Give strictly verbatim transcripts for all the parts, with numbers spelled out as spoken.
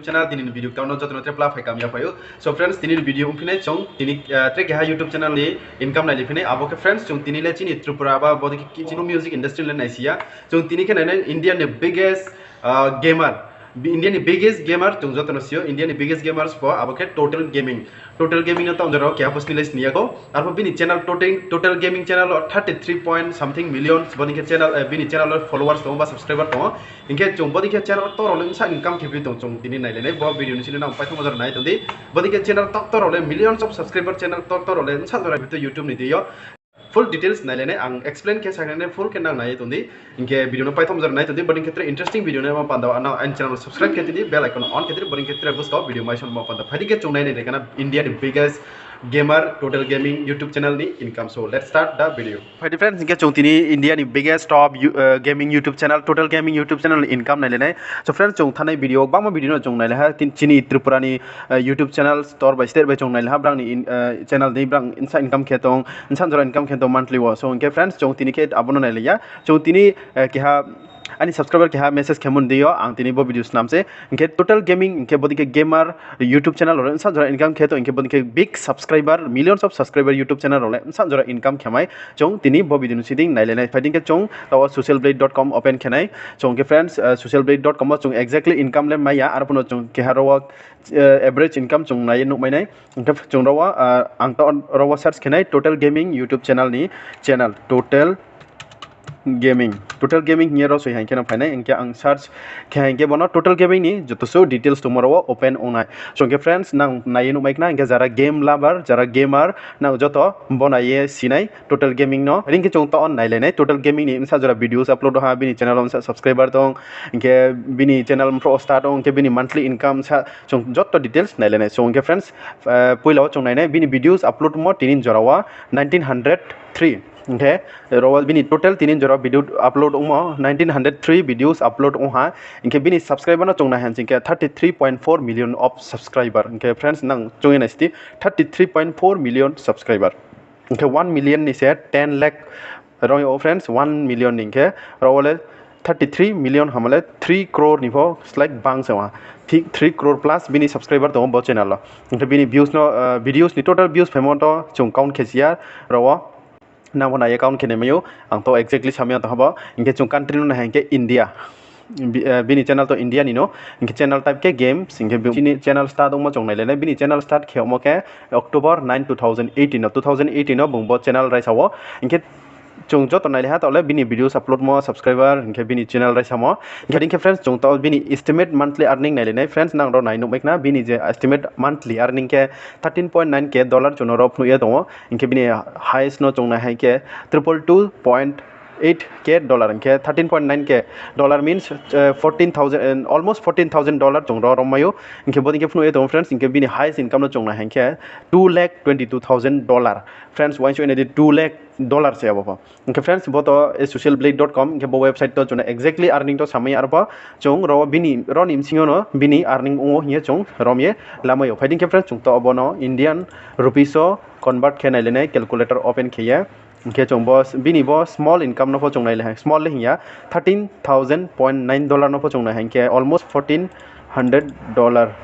channel tini ni video kta no joto no tre pla phai kam ya phai ou. So friends, tini ni video ongphi nai chung tini, ah, tre keha YouTube channel ni income nai le phi nai. Abo khe friends, chung tini le chini Tripura ba bodei khe chini music industry le naisi ya. Chung tini khe nai nai India ni biggest, ah, gamer. Bi-, India ni biggest gamer chung joto no si ou, India ni biggest gamers pho abo khe Total Gaming. Total Gaming no taoh jora wo keha pho sini le sini ya kho. Arpho bini channel Total, Total Gaming channel wo thirty three point something millions bodei khe channel, eh, bini channel wo followers tong ou ba subscriber tong ou. Hing khe chung bodei khe channel ktor rao le bsa income khe phi tong chung tini nai le nai. Bo video ni sini nang paithamo jora nai tong di. Bodei khe channel ktor rao le millions of subscriber channel ktor rao le bsa jora phi tong YouTube ni deing yo. Full details nai le nai, ang explain khe sakhnai nai, full khe nang nai ye tong di. Hing khe video no paithamo jora nai tong di, bodei khe tre interesting video nai ma panda wo ano aini channel no subscribe khe tong di, bell icon on khe tong di, bodei khe tre buskang wo video mai song ma panda. Phai di khe chung nai nai re kana India ni biggest gamer Total Gaming YouTube channel ni income. So let's start the video. Phai di friends, hing khe chung tini India ni biggest top you-, eh, gaming YouTube channel, Total Gaming YouTube channel ni income nai le nai. So friends, chung thanai video, bangma video no chung nai le ha, tin-, chini Tripura ni, eh, YouTube channel store by state bai chung nai le ha, brang ni in-, eh, channel ni brang bsa income khe tong, bsa jora income khe tong monthly wo. So hing khe friends, chung tini khe abo no nai le ya. Chung tini, eh, keha aini subscriber keha message khe mo ni deing yo, ang tini bo video snam se. Hing khe Total Gaming, hing khe bodei khe gamer YouTube channel rao le bsa jora income khe tong, hing khe bodei khe big subscriber, millions of subscriber YouTube channel rao le bsa jora income khe mai. Chung tini bo video ni sini nai le nai. Phai di khe chung taoh wo social blade dot com open khe nai. Chung khe friends, eh, social blade dot com wo chung exactly income le mai ya, arphuh no chung keha rao wo, eh, average income chung nai ye nuh mai nai. Hing khe chung rao wo, ah, ang taoh rao wo search khe nai Total Gaming YouTube channel ni channel, Total Gaming. Total Gaming hing ye rao soi haing khe no phai nai, hing khe ang search khe haing khe bo no Total Gaming ni joto suh details tongmo rao wo open ong nai. So hing khe friends, nang nai ye nuh mai khna, hing khe jara game lover, jara gamer, nang joto bo nai ye si nai Total Gaming no. Hing khe chung taoh wo nai le nai, Total Gaming ni bsa jora videos upload ong ha, bini channel wo bsa subscriber tong, hing khe bini channel mphrou wo start ong, hing khe bini monthly income sa, chung joto details nai le nai. So hing khe friends, eh, poila wo chung nai nai, bini videos upload mo tini jora wo nineteen hundred three. Hing khe rao wo bini total tini jora video upload ongmo nineteen hundred three videos upload ong ha. Hing khe bini subscriber no chung nai ha hing khe thirty three point four million of subscriber. Hing khe friends, nang chung ye nai sdi, thirty three point four million subscriber. Hing khe one million ni se ten lakh rao yo friends, one million ni hing khe rao wo le thirty three million hama le three crore ni pho slái bang se ong ha. Three crore plus bini subscriber tong ou bo channel wo. Hing khe bini views no, ah, videos ni total views phaimo to chung count khe si ya rao wo. Nang pho nai ye count khe nai mai ou, ang to exactly samai ya tong ha bo. Hing khe chung country no nai ha hing khe India. Bi-, eh, bini channel to India ni no, hing khe channel type khe games, hing khe bi-, bini channel start ongmo chung nai le nai, bini channel start khe ongmo khe October nine, two thousand eighteen no, two thousand eighteen no bung bo channel raisa wo, hing khe chung joto nai le ha taoh le bini videos upload mo, subscriber, hing khe bini channel raisa mo, hing khe friends, chung taoh bini estimate monthly earning nai le nai, friends, nang rao nai nuh mai khna, bini je estimate monthly earning khe thirteen point nine K dollar chung no rao phnuh ye tong ou, hing khe bini highest no chung nai ha hing khe triple two point eight K dollar, hing khe thirteen point nine K dollar means, eh, fourteen thousand, almost fourteen thousand dollar chung rao rom mai ou. Hing khe bodei khe phnuh ye tong ou friends, hing khe bini highest income no chung nai ha hing khe two lakh twenty two thousand dollar. Friends, uaingsouh nai di, two lakh dollar se abo pho. Hing khe friends, bo to, eh, social blade dot com, hing khe bo website to chung no exactly earning to samai ya, arpho chung rao bini, rao ni bsing yo no bini earning ong ou hing ye chung rom ye lamai ou. Phai di khe friends, chung to abo no Indian rupees wo convert khe nai le nai, calculator open khe ye. Hing khe chung bo, bini bo small income no pho chung nai le ha, small le hing ya, thirteen thousand point nine dollar no pho chung nai ha hing khe almost fourteen hundred dollar,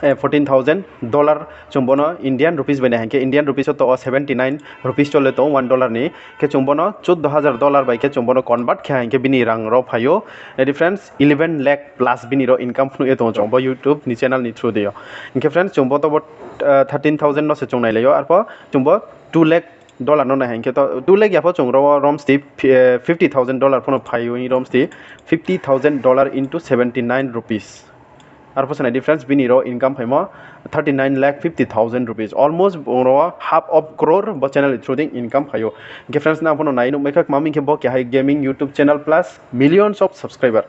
eh, fourteen thousand dollar chung bo no Indian rupees bai nai ha hing khe Indian rupees wo to o seventy nine rupees chole tong one dollar ni, khe chung bo no choddo hajar dollar bai khe chung bo no convert khe ha hing khe bini rang rao phai ou. Nai di friends, eleven lakh plus bini rao income phnuh ye tong ou chung bo YouTube ni channel ni through di yo. Hing khe friends, chung bo to bo, eh, thirteen thousand no se chung nai lai ou, arpho chung bo two lakh dollar no nai ha hing khe to two lakh ya pho chung rao rom sdi, eh, fifty thousand dollar pho no phai ou rom sdi, fifty thousand dollar into seventy nine rupees. Arpho se nai di friends, bini rao income phaimo thirty nine lakh fifty thousand rupees. Almost bung rao half of crore bo channel ni through dei income phai ou. Hing khe friends, nang pho no nai nuh mai kha, kma mi hing khe bo khe hai gaming YouTube channel plus millions of subscriber.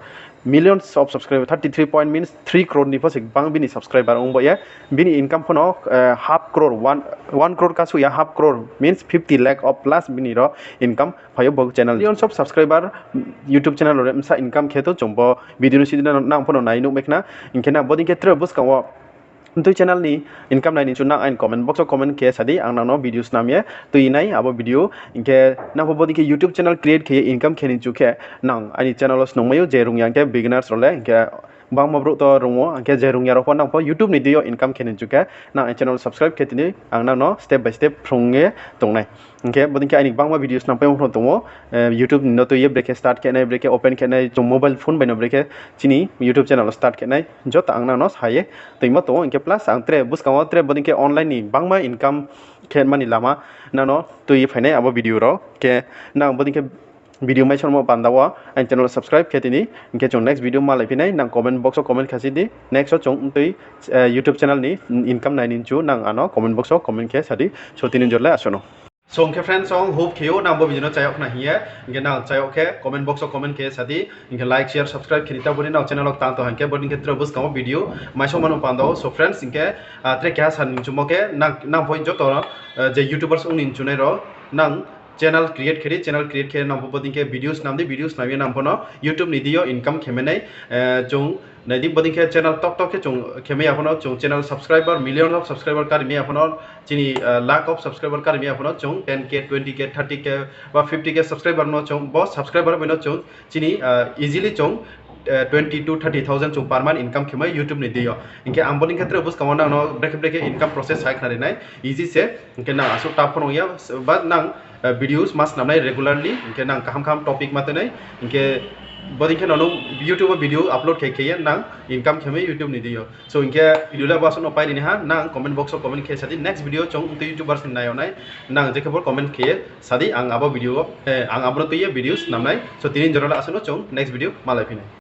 Millions of subscriber, thirty three point means three crore ni pho se bang bini subscriber ong bo ye. Bini income pho no, eh, half crore, one, one crore kasuh ya, half crore means fifty lakh of plus bini rao income phai ou bo channel. Millions of subscriber, YouTube channel rao le bsa income khe to chung bo video ni sidi nang pho no nai nuh mai khna. Hing khe nang bodei khe tre buskang wo tui channel ni income nai ni chu nang aini comment box wo comment khe sa di, ang nang no video snam ye tui nai abo video. Hing khe nang pho bodei khe YouTube channel create khe ye income khe ni chu khe nang aini channel wo snung mai ou, je rung ya hing khe beginners rao le, hing khe Bangma brouh to rung ou, hing khe je rung ya rao pho nang pho YouTube ni deing yo income khe ni chu khe, nang aini channel subscribe khe tini, ang nang no step by step phrung ye tong nai. Hing khe bodei khe aini bangma videos nang pai ong phano tong ou, YouTube ni no tui ye brekhe start khe nai, brekhe open khe nai, chung mobile phone bai no brekhe chini YouTube channel start khe nai, joto ang nang no sa ye toimo tong ou. Hing khe plus ang tre buskang wo tre bodei khe online ni bangma income khe mani lama nang no tui ye phai nai abo video rao. Khe nang bodei khe video maisomo panda wo aini channel subscribe khe tini, hing khe chung next video malai phi nai, nang comment box wo comment khe sa di, next wo chung tui YouTube channel ni income nai ni chu nang ano comment box wo comment khe sa di. So tini jora le asuh no. So hing khe friends, ang hope khe ou nang bo video no chayag khna hing ye, hing khe nang chayag khe comment box wo comment khe sa di, hing khe like, share, subscribe khe di, ta bo ni nang channel wo tang tong hing khe bodei khe tre buskang wo video maisomo panda wo. So friends, hing khe tre keha sa ni chumo khe nang pho joto je YouTubers ong ni chunai rao, nang channel create khe di, channel create khe nang pho bodei khe video snam di, video snam ye nang pho no YouTube ni deing yo income khe mai nai. Chung nai di bodei khe channel tokto khe chung khe mai ya pho no, chung channel subscriber, millions of subscriber kari mai ya pho no, chini lakh of subscriber kari mai ya pho no, chung ten K, twenty K, thirty K ba fifty K subscriber no chung, bo subscriber bai no chung chini easily chung twenty to thirty thousand chung per month income khe mai YouTube ni deing yo. Hing khe ang bodei khe tre buskang wo nang no brekhe brekhe income process hai khna ri nai, easy se. Hing khe nang asuh tough pho nung ya, but nang videos ma snam nai regularly, hing khe nang kaham kaham topic ma tui nai, hing khe bodei khe no nung YouTube wo video upload khe khe ye nang income khe mai YouTube ni deing yo. So hing khe video le bo asuh no pai ri nai ha, nang comment box wo comment khe sa di, next video chung tui YouTubers ni nai yag nai, nang je khe bo comment khe ye sa di, ang abo video, ang abo no tui ye video snam nai. So tini jora le asuh no, chung next video malai phi nai.